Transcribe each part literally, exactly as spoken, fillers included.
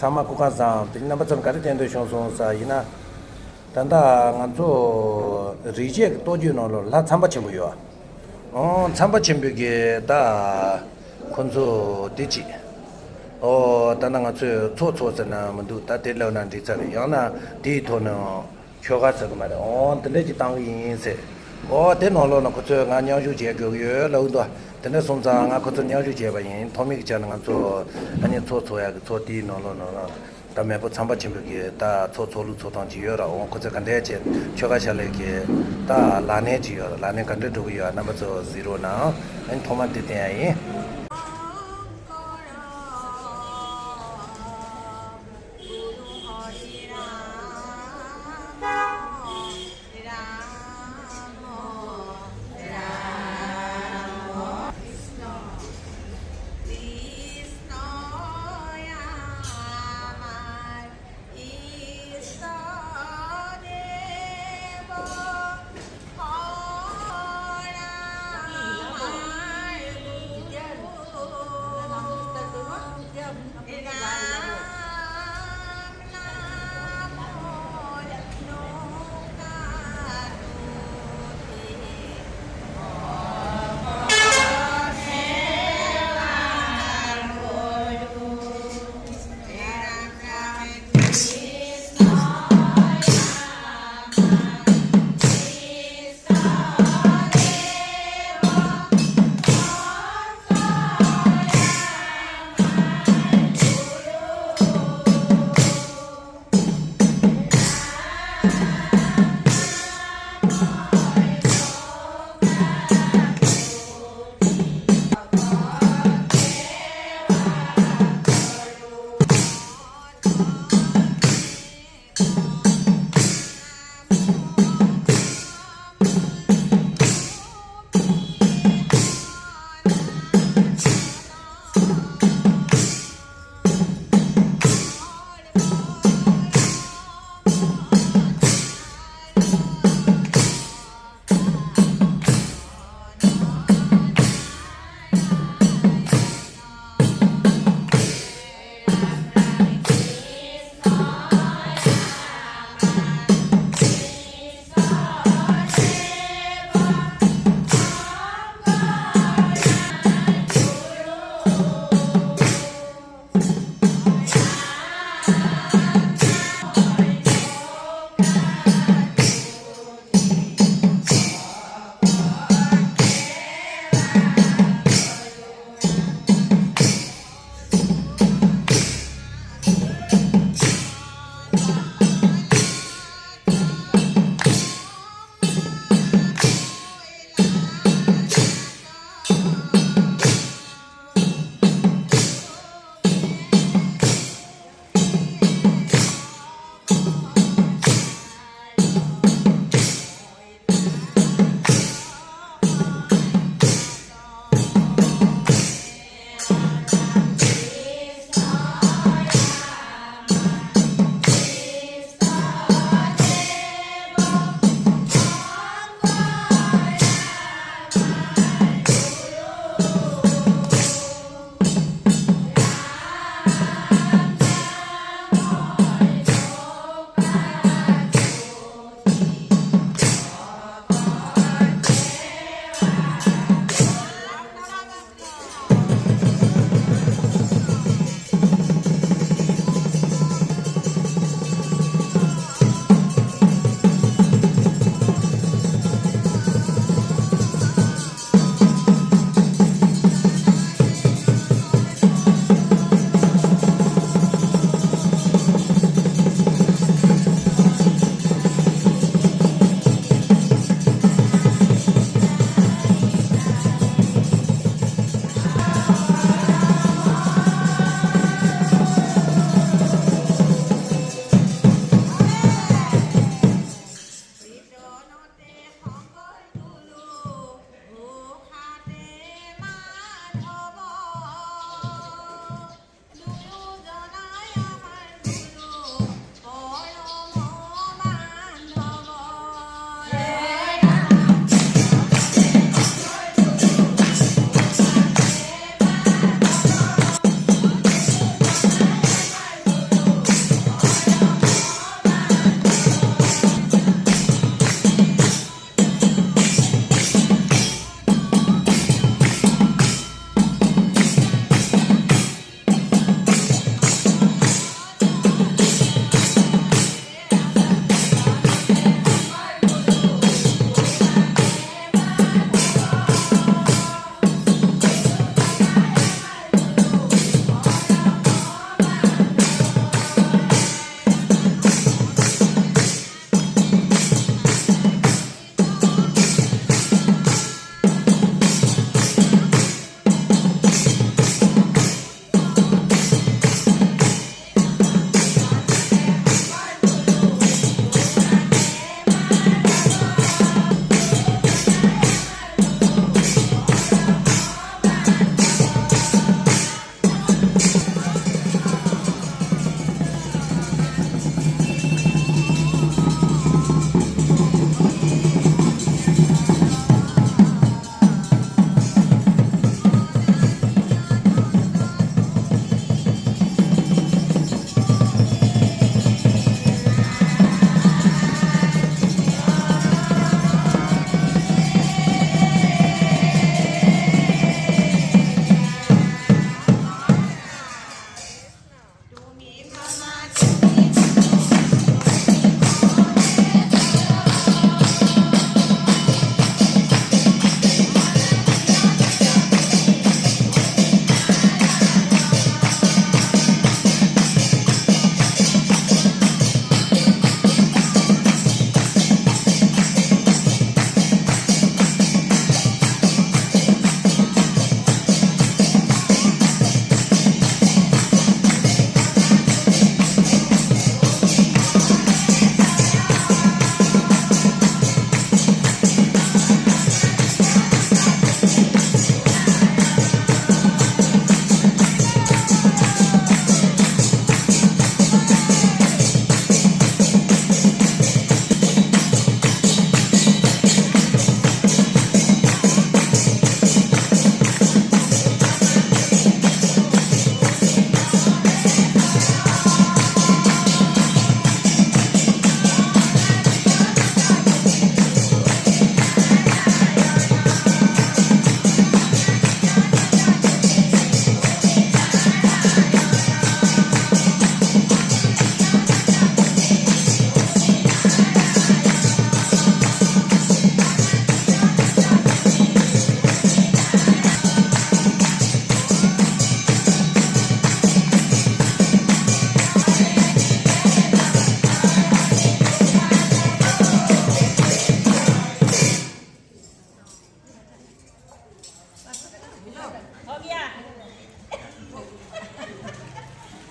ཚང་མ་སྐུ་ཁམས་བཟང་། དེ་རྣམ་པ་ཚོར་ག་རེ་བསྟན་འདོད་བྱུང་སོང་ཟེར་ཡིན་ན། ད་ལྟ་ང་ཚོ་རིག་བྱེད་ཀྱི་རྟོགས་བརྗོད་ནང་ལོགས་ལྷ་ཚངས་པ་ཆེན་པོ་ཡོད། ཨོ་ཚངས་པ་ཆེན་པོའི་གི་ད་ཁོ་ཚོ་དེ་གཅིག་ཨོ་ད་ནི་ང་ཚོས་ཚོགས་འཚོགས་ཟེར་ན་མི་འདུག་ད་དེ་ལབ་ན་འགྲིག་ཚར་རེད། ཡང་ན་དེའི་ཐོག་ནས་ཆོ་ག་ཟེར་གི་མ་རེད། ཨོ་དེ་འདྲ་ཅིག་བཏང་གི་ཡིན་ཟེར། ཨོ་དེ་ནང་ལོགས་ནས་ཁོ་ཚོས་ང་མཉམ་ཞུགས་བྱེད་དགོས་ཀྱི་ཡོད་ལབ་འདུག་དེ་འདྲ་སོང་ཙང་ང་ཁོ་ཚོར་མཉམ་ཞུགས་བྱས་པ་ཡིན། ཐོག་མའི་གི་ཆ་ནས་ང་ཚོ་ཨ་ནི་ཚོགས་འཚོགས་ཡག་གི་ཚོགས་དེའི་ནང་ལོགས་ནང་ལ། ད་མེས་པོ་ཚངས་པ་ཆེན་པོ་གི་ད་ཚོགས་འཚོགས་ལུགས་ཚོགས་སྟངས་ཅིག་ཡོད་ར། འོང་ཁོ་ཚོས་ག་འདྲས་བྱས་ཆོ་ག་བྱ་ལས་ཀྱི་ད་ལག་ལེན་ཅིག་ཡོད་ར། ལག་ལེན་ག་འདྲས་འགྲོ་གི་ཡོད་རྣམ་པ་ཚོ་གཟིགས་རོགས་གནང་། ཨ་ནི་ཐོག་མ་འདི་བསྟན་ཡ་ཡིན།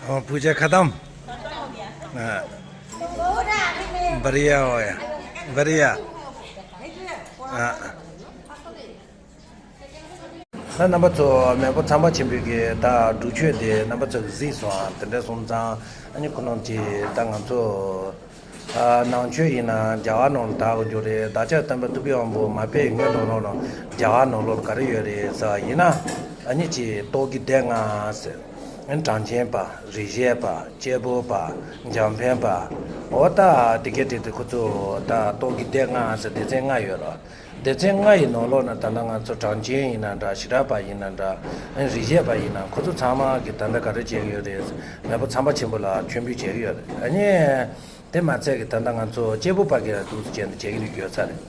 हाँ, पूजा खत्म। हाँ। बढ़िया हो गया। बढ़िया। हाँ। ད་རྣམ་པ་ཚོ་མེས་པོ་ཚངས་པ་ཆེན་པོའི་གི་ད་སྒྲུབ་མཆོད་དེ་རྣམ་པ་ཚོ་གིས་གཟིགས་སོང་ཨ། དེ་འདྲ་སོང་ཙང་ཨ་ནི་ཁོ་རང་གི་ད་ང་ཚོ་ཨ་ནང་ཆོས་ཡིན་ན་རྒྱ་གར་ནང་ལ་དར་གི་འགྱོ་རེད། བདག་ཅག་སྟོན་པ་ཐུབ་པའི་དབང་པོ་མ་ཕེབས་སྔོན་ལ་ནང་ལ་རྒྱ་གར་ནང་ལོགས་ག་རེ་ཡོད་རེད་ཟེར་བ་ཡིན་ན་ཨ་ནི་ཅིག་རྟོག་གེ་སྡེ་ལྔ་ཟེར། ཨ་ནི་གྲངས་ཅན་པ། རིག་བྱེད་པ། སྐྱེས་བུ་པ། འཇམ་དཔལ་པ། འོ་ད་དེ་གའི་གྲས་དེ་ཁོ་ཚོ་ད་རྟོག་གེ་སྡེ་ལྔ་ཟེར་སྡེ་ཚན་ལྔ་ཡོད་རེད། སྡེ་ཚན་ལྔ་ཡི་ནང་ལོགས་ན་ད་ལྟ་ང་ཚོ་གྲངས་ཅན་ཡིན་ན་འདྲ། ཞི་དྲག་པ་ཡིན་ན་འདྲ། ཨ་ནི་རིག་བྱེད་པ་ཡིན་ན་ཁོ་ཚོ་ཚང་མ་གིས་ད་ལྟ་ག་རེ་བྱེད་ཀྱི་ཡོད་རེད། མེས་པོ་ཚངས་པ་ཆེན་པོ་ལ་མཆོད་འབུལ་བྱེད་ཀྱི་ཡོད་རེད། ཨ་ནི་དེ་མ་ཚད་ཀྱི་ད་ལྟ་ང་ཚོ་སྐྱེས་བུ་པ་གིས་འདུག་སེ་བྱས་ནས་བྱེད་ཀྱི་འདུག་ཡོད་ས་རེད།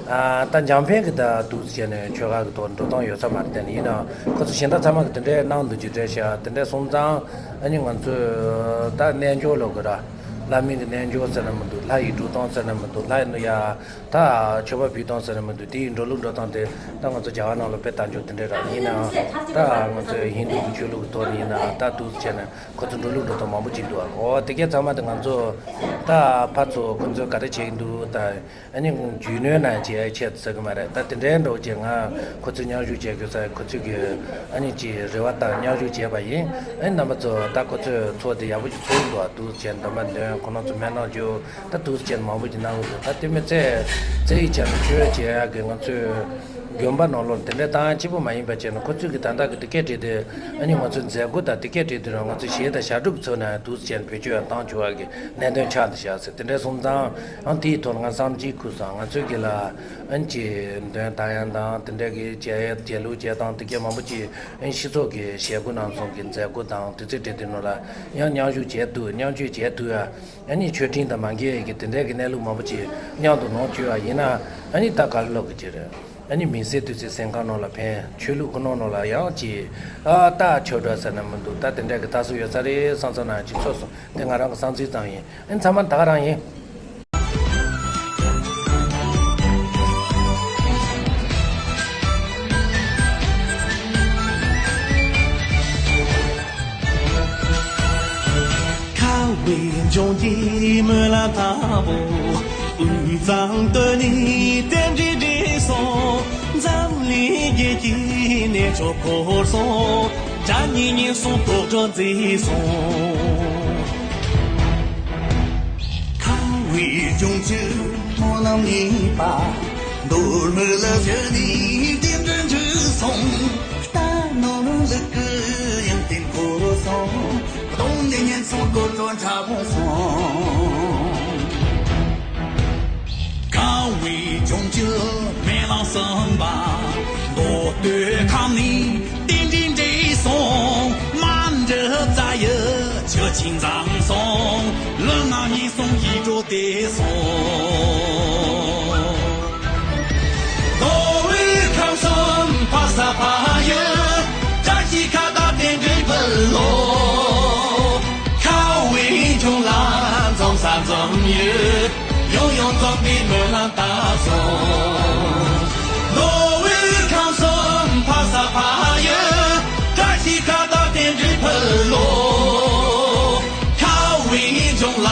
ཨ་ད་འཇམ་དཔལ་གྱིས་ད་འདུག་སེ་བྱས་ནས་ཆོ་ག་གི་ཐོག་འགྲོ་སྟངས་ཡོད་ས་མ་རེད། དེ་ནི་ཡིན་ནའང་ཁོ་ཚོ་གཞན་དག་ཚང་མ་གིས་དེ་འདྲའི་གནང་འདུག་ཅི་འདྲ་ཤག་དེ་འདྲ་སོང་ཙང་ཨ་ནི་ང་ཚོས་ད་རྣལ་འབྱོར་ལོ་གི་ར། བླ་མའི་གི་རྣལ་འབྱོར་ཟེར་ན་མི་འདུག་ལྷ་ཡི་སྒྲུབ་སྟངས་ཟེར་ན་མི་འདུག་ལྷ་ཡི་ནི་ཡ། ད་མཆོད་པ་ཕུལ་སྟངས་ཟེར་ན་མི་འདུག་དེ་ཡི་འགྲོ་ལུགས་འགྲོ་སྟངས་དེ་ད་ང་ཚོ་རྒྱ་གར་ནང་ལ་དཔེ་ལྟ་འཇོག་དེ་འདྲ་རག་ཡིན་ནའང་ད་ང་ཚོའི་ཧིན་དུ་གི་ཆོས་ལུགས་ཀྱི་ཐོག་ནས་ཡིན་ནའང་ད་འདུག་སེ་བྱས་ནས་ཁོ་ཚོ་འགྲོ་ལུགས་འགྲོ་སྟངས་མང་པོ་ཅིག་འདུག་ཨ། འོ་དེ་གས་ཚང་མ་དེ་ང་ཚོ་ད་ཕར་ཚུར་ཁོ་ཚོས་ག་རེ་བྱེད་ཀྱི་འདུག་ད་ཨ་ནི་རྒྱུས་ལོན་ན་བྱེད་ཡ་ཆེད་ཟེར་གི་མ་རེད། ད་དེ་འདྲའི་འགྲོ་བྱས་ང་ཁོ་ཚོས་མཉམ་ཞུགས་བྱེད་དགོས་ས་ཁོ་ཚོས་གི་ཨ་ནི་ཅིག་རེ་བ་དང་མཉམ་ཞུགས་བྱས་པ་ཡིན། ཨ་ནི་རྣམ་པ་ཚོ་ད་ཁོ་ཚོས་ཚོགས་དེ་ཡག་པོ་ཞིག་ཚོགས་ཀྱི་འདུག་ཨ། འདུག་སེ་བྱས་འདོན་པ་འདོན། ཁོ་རང་ཚོ་སྨོན་ལམ་རྒྱུགས། ད་འདུག་སེ་བྱས་མང་པོ་ཅིག་གནང་གི་འདུག་ད་དེ་མི་ཚད་རྩེ་ཡི་བྱས་ནས་ཆོས་བྱེད་ཡག་གི་ང་ཚོའི་དགོན་པ་ནང་ལོགས་དེ་འདྲའི་ཏང་གཅིག་པུ་མ་ཡིན་པ་བྱས་ན་ཁོ་ཚོས་གི་ད་ལྟ་གི་དེ་སྐད་བྲིས་དེ་ཨ་ནི་ང་ཚོའི་མཛད་སྒོ་དང་དེ་སྐད་བྲིས་དེ་རང་ང་ཚོའི་གཞས་དང་ཞབས་བྲོ་གི་ཚོགས་ནས་འདུག་སེ་བྱས་ནས་བེད་སྤྱོད་ཡང་བཏང་ཆོག་ཡག་གི་གནད་དོན་ཆགས་འདུག་ཤག་ཟེར། དེ་འདྲ་སོང་ཙང་ཡང་དེའི་ཐོག་ལ་ང་བསམ་གཞིག་ཁུར་སོང་། ང་ཚོས་གི་ལ་ཨ་ནི་ཅིག་འདོན་ད་ཡང་དང་དེ་འདྲ་གི་བྱས་བྱས་ལུགས་བྱས་སྟངས་དེ་གས་མང་པོ་ཅིག་ཨ་ནི་སྤྱི་ཚོགས་ཀྱི་བྱེད་སྒོ་ནང་སོང་གི་མཛད་སྒོ་དང་དུས་ཚོད་བྲིས་དེ་ནང་ལ་ཡང་མཉམ་ཞུགས་བྱས་འདུག་མཉམ་སྤྱོད་བྱས་འདུག་ཡ། ཨ་ནི་མཆོད་སྤྲིན་དང་མ་འགལ་གྱི་དེ་འདྲའི་གི་གནས་ལུགས་མང་པོ་ཅིག་མཉམ་དུ་ལོངས་སྤྱོད་པ་ཡིན་ན་ཨ་ནི་ད་ག་རེ་ལབ་དགོས་ཀྱི་རེད། ཨ་ནི་མི་ཟེར་དུས་ཚོད་སེམས་ཁམས་ནང་ལ་ཕན། ཆོས་ལུགས་ཀྱི་ནང་ནང་ལ་ཡང་ཅིག་ཨ་ད་ཆོས་འགྲོ་ཟེར་ན་མི་འདུག་ད་དེ་འདྲའི་གི་ལྟ་ཚུལ་ཡོད་ས་རེད་བསམ་བསམ་ན་ཅིག་ཚོར་སོང་། དེ་ང་རང་གི་བསམ་ཚུལ་ཙམ་ཡིན། ཨ་ནི་ཚང་མ་ད་ག་རང་ཡིན། ཁ་བའི་ལྗོངས་ཀྱི་སྨོན་ལམ་དང་པོ། དབུས་གཙང་སྟོད་ནས་རྟེན་འབྲེལ་འགྲིག་སོང་། འཛམ་གླིང་རྒྱལ་གྱི་གནས་མཆོག་བོར་སོང་། དགྲ་གཉེན་ཉེན་སོང་དོག་སྒྲོན་མཛེས་སོང་། ཁ་བའི་ལྗོངས་ཀྱི་སྨོན་ལམ་ཡིན་པ། མདོ་སྨད་ལ་བཞུད་ནས་རྟེན་འབྲེལ་འགྲིག་སོང་། རྟ་ནོར་ལུག་གི་ཡང་རྟེན་བོར་སོང་། གདོང་ནས་ཉེན་སོང་དོག་སྒྲོན་འཁྲབ་སོང་། ཁ་བའི་ལྗོངས་ཀྱི་སྨོན་ལམ་གསུམ་པ། མདོ་སྟོད་ཁམས་ནས་རྟེན་འབྲེལ་འགྲིག་སོང་། མ་འདྲི་རྩ་ཡི་ཆུ་ཆེན་འཛོམས་སོང་། ལུས་ངག་ཉེན་སོང་ཡིད་འགྲོ་བདེ་སོང་། མདོ་དབུས་ཁམས་གསུམ་ཕ་ས་ཕ་ཡུལ། བཀྲ་ཤིས་ཁ་བརྡ་རྟེན་འབྲེལ་ཕུལ་ལོ། ཁ་བའི་ལྗོངས་ལ་འཛོམས་ས་འཛོམས་ཡུལ། ཡང་ཡང་འཛོམས་པའི་སྨོན་ལམ་བཏབ་སོང་། མདོ་དབུས་ཁམས་གསུམ་ཕ་ས་ཕ་ཡུལ། བཀྲ་ཤིས་ཁ་བརྡ་རྟེན་འབྲེལ་ཕུལ་ལོ། ཁ་བའི་ལྗོངས་ལ་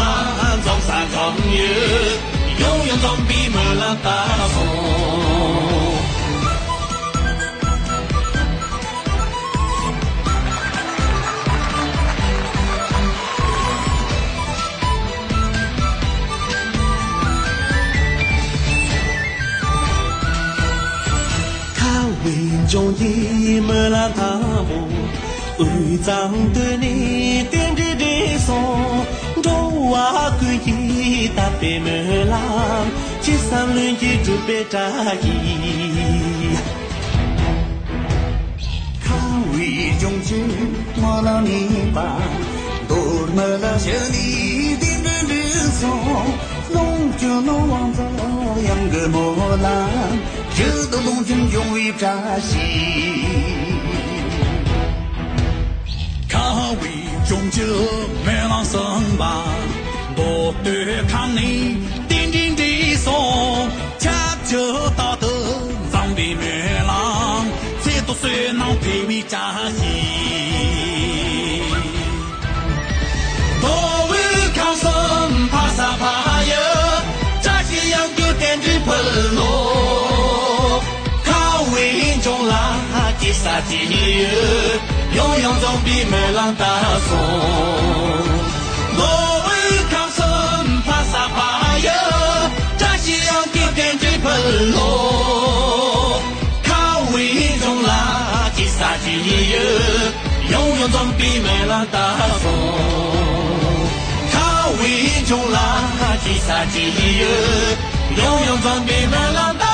འཛོམས་ས་འཛོམས་ཡུལ། ཡང་ཡང་འཛོམས་པའི་སྨོན་ལམ་བཏབ་སོང་། ཁ་བའི་ལྗོངས་ཀྱི་སྨོན་ལམ་དང་པོ། དབུས་གཙང་སྟོད་ནས་རྟེན་འབྲེལ་འགྲིག་སོང་། འགྲོ་བ་ཀུན་གྱི་དད་པའི་སྨོན་ལམ། ཅི་བསམ་ལྷུན་གྱིས་འགྲུབ་པའི་བཀྲ་ཤིས། ཁ་བའི་ལྗོངས་ཀྱི་སྨོན་ལམ་ཡིན་པ། མདོ་སྨད་ལ་བཞུད་ནས་རྟེན་འབྲེལ་འགྲིག་སོང་། ལོངས་སྤྱོད་ནོར་དབང་རྫོགས་གཡང་གི་སྨོན་ལམ། ཞིག་ཏུ་ལོངས་སྤྱོད་འབྱུང་བའི་བཀྲ་ཤིས། ཁ་བའི་ལྗོངས་ཀྱི་སྨོན་ལམ་གསུམ་པ། མདོ་སྟོད་ཁམས་ནས་རྟེན་འབྲེལ་འགྲིག་སོང་། ཁྱབ་འཇུག་རྟག་ཏུ་འཛོམས་པའི་སྨོན་ལམ། ཚེ་ཐུབ་བསོད་ནམས་འཕེལ་བའི་བཀྲ་ཤིས། ས་ཅི་ཡོད། ཡོང་ཡོང་འཛོམས་པའི་སྨོན་ལམ་བཏབ་སོང་། མགོ་བོའི་ཁམས་གསུམ་ཕ་ས་ཕ་ཡོད། བཀྲ་ཤིས་ཡང་སྐྱིད་ལྡན་གྱི་ཕུལ་ལོ། ཁ་བའི་ལྗོངས་ལ་ཅི་ས་ཅི་ཡོད། ཡོང་ཡོང་འཛོམས་པའི་སྨོན་ལམ་བཏབ་སོང་། ཁ་བའི་ལྗོངས་ལ་ཅི་ས་ཅི་ཡོད། ཡོང་ཡོང་འཛོམས་པའི་སྨོན་ལམ་བཏབ།